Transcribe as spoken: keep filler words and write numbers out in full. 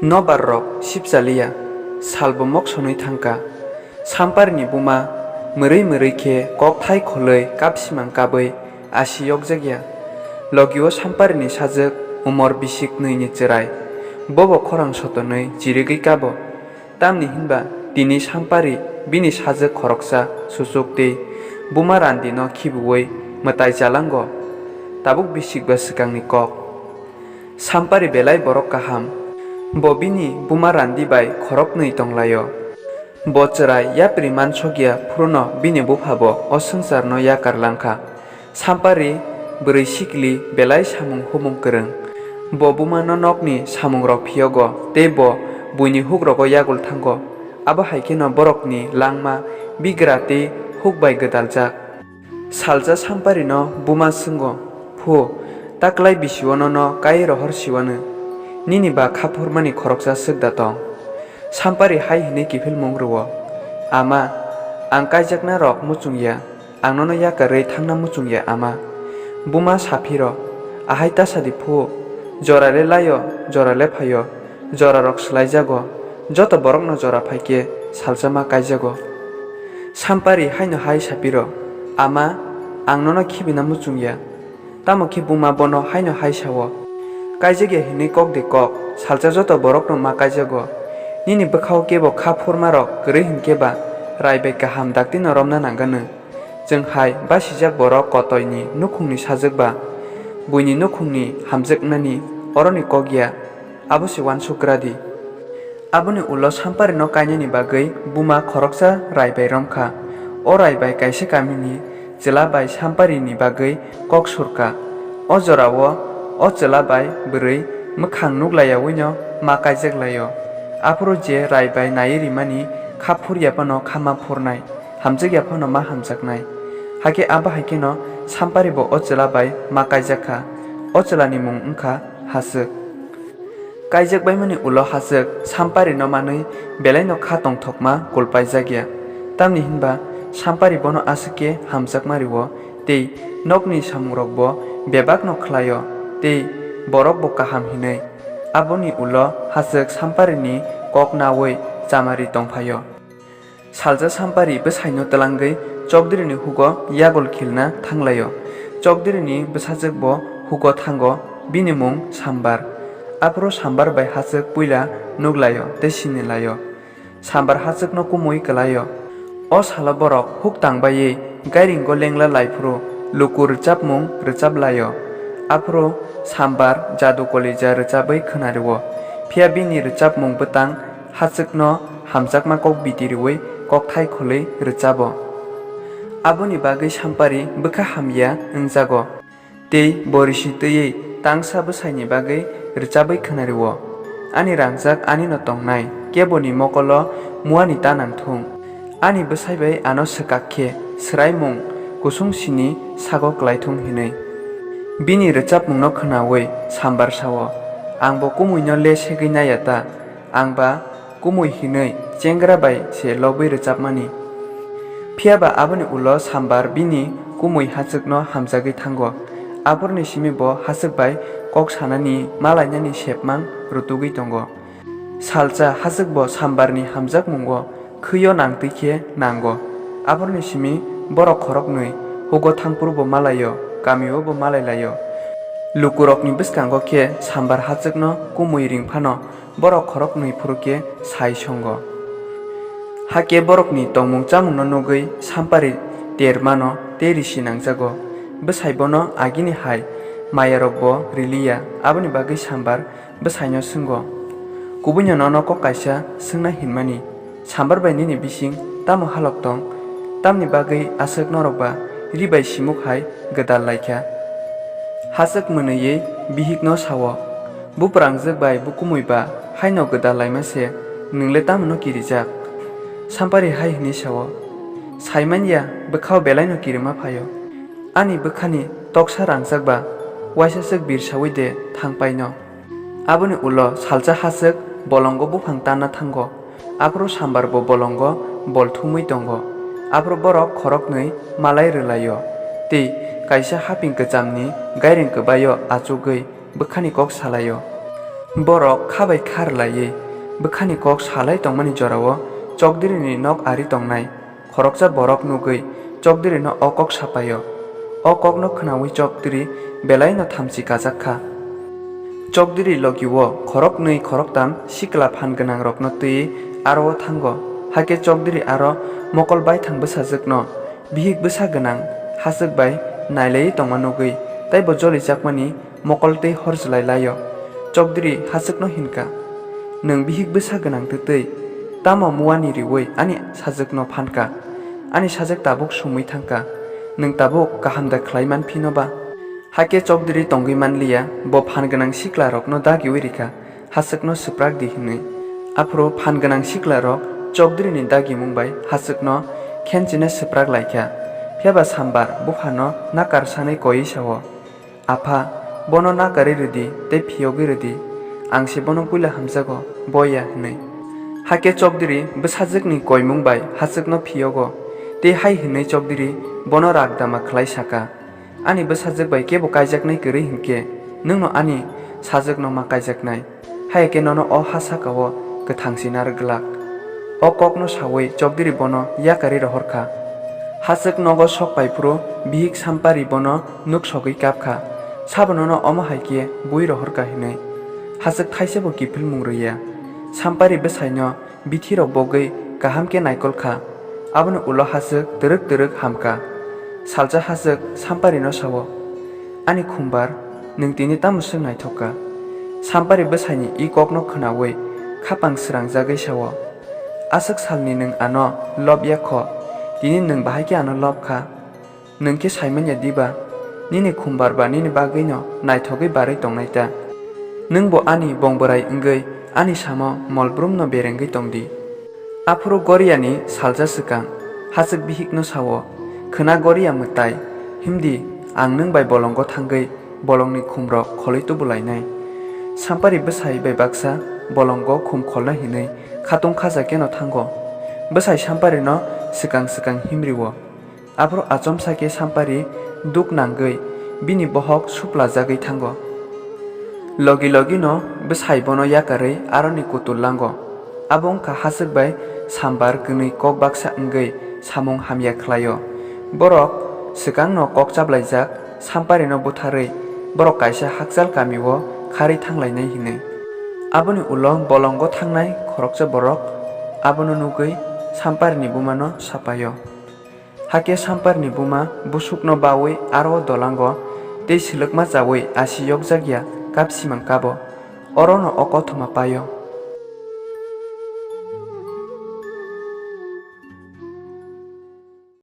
Nobar rok sipchaliya, salbo moksonwi thangkha. Samparini buma mwrwi mwrwi khe kokthai kholwi kapsimang kabwi asi yokjakya. Logio Samparini sajwk umor bisik nwi ni chwrai, bobo khorang sotonwi chirigwi kabo. Tamni hinba tini Sampari bini sajwk khoroksa suchuk tei buma Randino khibiui mwtai chalango. Tabuk bisik ba swkangni kok. Sampari belai borok kaham. Bo bini buma Randi bai khoroknwi tonglaio. Bo chwrai yapri mansokya phruno bini buphabo o swngcharno yakar langkha. Sampari bwrwi sikli belai samung humung kwrwng. Bo bumano nokni samungrok phiyogo tei bo buini hukrogo yagul thango. Abo hai kheno borokni langma bigra tei huk bai gwdaljak. Salsa Samparino buma swngo, "Phu, taklai bisio nono kai rohor siwano? Nini ba khaphurmani khoroksa swk da tong?" Sampari hai hwnwi kiphilmung rwo, "Ama, ang kaijakna rok muchung ya, ang nono yakarwi thangna muchung ya, ama." Buma saphiro, "Ahai ta sadi phu, jora le laio, jora le phaio, jora rok swlaijago, joto borokno jora phaikhe salsa ma kaijago." Sampari haino hai sapiro, "Ama, ang nono khibina muchung ya." Tamo khe buma bono haino hai sao, "Kaijakya hinwi kok de kok, salsa joto borokno ma kaijago. Nini bwkhao kebo kha phurmarok kwrwi hinkhe ba rai bai kaham daktino romna nangano. Chwng hai basijak borok kotoini nukhungni sajwk ba, buini nukhungni hamjaknani oroni kok ya, abo se uansuk gra di." Aboni ulo Samparino kainani bagwi buma khoroksa rai bai romkha. O rai bai kaisa kamini chwla bai Samparini bagwi kok surkha. O jorao o chwla bai bwrwi mwkhang nuklaiyawino ma kaijak laio. Aphuru je rai bai naiwi rimani kha phurya phano kha ma phurnai, hamjakya phano ma hamjaknai. Hakhe abo hai kheno Sampari bo o chwla bai ma kaijak kha. O chwlani mung wngkha Haswk. Kaijak baimani ulo Haswk Samparino manwi belaino kha tongthokma kulpaijakya. Tamni hinba Sampari bono aswk khe hamjakma rwo tei nokni samungrokbo bebakno khlaio tei borokbo kaham hinwi. Aboni ulo Haswk Samparini kok naui chamari tongphaio. Salsa Sampari bwsaino twlangwi Chokdrini hugo yagul khilna thanglaio. Chokdrini bwsajwkbo hugo thango, bini mung Sambar. Aphuru Sambar bai Haswk puila nuglaio tei sinilaio. Sambar Haswkno kumui kwlaio. O salo borok huk tangbaiwi gairingo lengla laiphuru luku rwchapmung rwchap laio. Aphuru Sambar jadu kolija rwchabwi khwnario. Phiya bini rwchapmung bwtang Haswkno hamjakma kok biti riui kokthai kholwi rwchabo. Aboni bagwi Sampari bwkha hamya wngjago. Tei bo risi twiwi tangsa bwsaini bagwi rwchabwi khwnario, "Ani rangjak anino tongnai, keboni mokolo muani ta nangthung. Ani bwsai bai ano swkak khe swraimung kusung sini sago klaithung," hinwi. Bini rwchapmungno khwnaui Sambar sao, "Angbo kumuino le segwi naiya ta, ang ba kumui hinwi chengra bai se lobwi rwchapmani." Phiya ba aboni ulo Sambar bini kumui Haswkno hamjagwi thango. Aphuruni simi bo Haswk bai kok sanani malainani sepmang rutugwi tongo. Salsa Haswk bo Sambarni hamjakmungo khwio nangtwi khe nango. Aphuruni simi borok khoroknwi hugo thangphuru bo malaio, kamio bo malai laio. Lukurokni bwskango khe Sambar Haswkno kumui ring phano borok khoroknwi phuru khe sai songo. Hakhe borokni tongmung chamungno nugwi Sampari ter mano tei risi nangjago. Bwsai bono agini hai mayarokbo riliya, aboni bagwi Sambar bwsaino swngo, "Kubuino nono kok kaisa swngna hinmani, Sambar bai nini bising tamo halok tong? Tamni bagwi aswk norok ba ri bai simuk hai gwdal laikha?" Haswk mwnwiwi bihikno sao, "Buprangjwk bai bukumui ba haino gwdal laima se, nwng le tamo no kirijak?" Sampari hai hwnwi sao, "Sai man ya, bwkhao belaino kirima phaio. Ani bwkhani toksa rangjak ba waisa swk birsaui de thang paino." Aboni ulo salsa Haswk bolongo buphang tanna thango. Aphuru Sambar bo bolongo bol thumwi tongo. Aphuru borok khoroknwi malai rwlaio tei kaisa haping kwchamni gairing kwbaio achugwi bwkhani kok salaio. Borok kha bai kha rwlaiwi bwkhani kok salai tongmani jorao Chokdirini nok ari tongnai khoroksa borok nugwi Chokdirino o kok sapaio. O kokno khwnawi Chokdiri belaino thamchi kajak kha. Chokdiri logio khoroknwi khoroktam sikla phan gwnangrokno twiwi aro-o thango. Hakhe Chokdiri aro mokol baithang bwsajwkno bihik bwsa gwnang hachwk bai nailaiwi tongma nugwi teibo jolijakmani mokol tei hor jwlai laio. Chokdiri hachwkno hinkha, "Nwng bihik bwsa gwnang twtwi tamo muani riwi ani sajwkno phanka? Ani sajwk tabuk sumwi thangkha, nwng tabuk kaham da khlai man phino ba?" Hakhe Chokdiri tongwi manliya, bo phan gwnang siklarokno dagiwi rikha, hachwkno swprak di hwnwi. Aphuru phan gwnang siklarok Chokdirini dagimung bai hachwkno khenchine swprak laikha. Phiyaba Sambar buphano nakar sanwi koiwi sao, "Apha, bono nakarwi rwdi tei phiyogwi rwdi, ang se bono puila hamjago, bo ya," hwnwi. Hakhe Chokdiri bwsajwkni koimung bai hachwkno phiyogo, tei hai hwnwi Chokdiri bono ragdama khlai saka, "Ani bwsajwk bai kebo kaijaknai kwrwi hinkhe nwngno ani sajwkno ma kaijaknai. Hai khe nono o ha saka-o kwthang si narwk glak." O kokno sawi Chokdiri bono yakarwi rohor kha. Hachwk nogo sok pai phuru bihik Sampari bono nuk sogwi kap kha, "Sabo nono omo hai khe bui rohor kha?" hwnwi. Hachwk thaisa bo kiphilmung rwya. Sampari bwsaino bithirok bogwi kaham khe naikol kha. Aboni ulo hachwk twrwk twrwk hamkha. Salsa hachwk Samparino sao, "Ani khumbar, nwng tini tamo swk naithok kha?" Sampari bwsaini i kokno khwnawi khapang srangjagwi sao, "Aswk salni nwng ano lob ya kho, tini nwng bahai khe ano lob kha. Nwng khe saimanya diba, nini khumbar ba nini bagwino naithogwi barwi tongnai ta? Nwng bo ani bong bwrai wngwi ani samo mol brumno berengwi tong di." Aphuru Goriani salsa swkang hachwk bihikno sao, "Khwna Goria mwtai, himdi ang nwng bai bolongo thangwi bolongni khumrok kholwi tubu lainai." Sampari bwsai bai baksa bolongo khum kholna hinwi khatung khaja keno thango. Bwsai Samparino swkang swkang himrio. Aphuru achomsa khe Sampari duk nangwi bini bohok suplajagwi thango. Logi logino bwsai bono yakarwi aroni kutul lango. Abo wngkha hachwk bai Sambar kwnwi kok baksa wngwi samung hamya khlaio. Borok swkangno kok chaplaijak Samparino butharwi borok kaisa hakchal kamio kharwi thanglainai hinwi. Aboni ulo bolongo thangnai khoroksa borok abono nugwi Samparini bumano sapaio. Hakhe Samparni buma busukno bawi aro dolango tei silwkma chawi asi yokjak ya kap simang kabo. Orono o kothoma paio.